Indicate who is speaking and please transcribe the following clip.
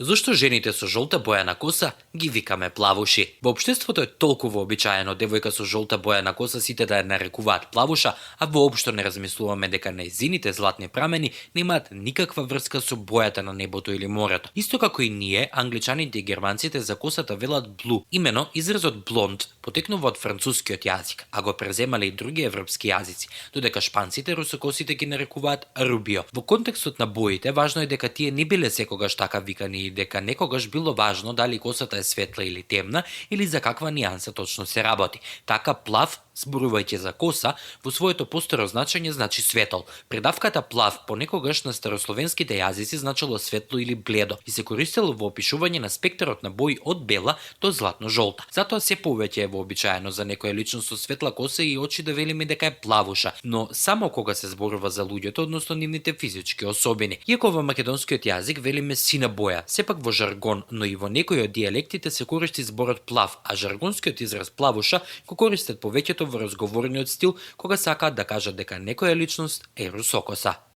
Speaker 1: Зошто жените со жолта боја на коса ги викаме плавуши? Во општеството е толку вообичаено девојка со жолта боја на коса сите да ја нарекуваат плавуша, а воопшто не размислуваме дека нејзините златни прамени немаат никаква врска со бојата на небото или морето. Исто како и ние, англичаните и германците за косата велат блу. Имено изразот блонд потекнува од францускиот јазик, а го преземале и други европски јазици, додека шпанците русокосите ги нарекуваат рубио. Во контекстот на боите важно е дека тие не биле секогаш така викани и дека некогаш било важно дали косата е светла или темна или за каква нијанса точно се работи. Така плав, зборувајќи за коса, во своето посторо значење значи светол. Предавката плав понекогаш на старословенските јазици значило светло или бледо и се користело во опишување на спектарот на бои од бела до златно-жолта. Затоа се повеќе е вообичаено за некоја личност со светла коса и очи да велиме дека е плавуша, но само кога се зборува за луѓето, односно нивните физички особини. Иако во македонскиот јазик велиме сина боја, сепак во жаргон, но и во некои од дијалектите се користи зборот плав, а жаргонскиот израз плавуша го користат повеќето во разговорниот стил кога сакаат да кажат дека некоја личност е русокоса.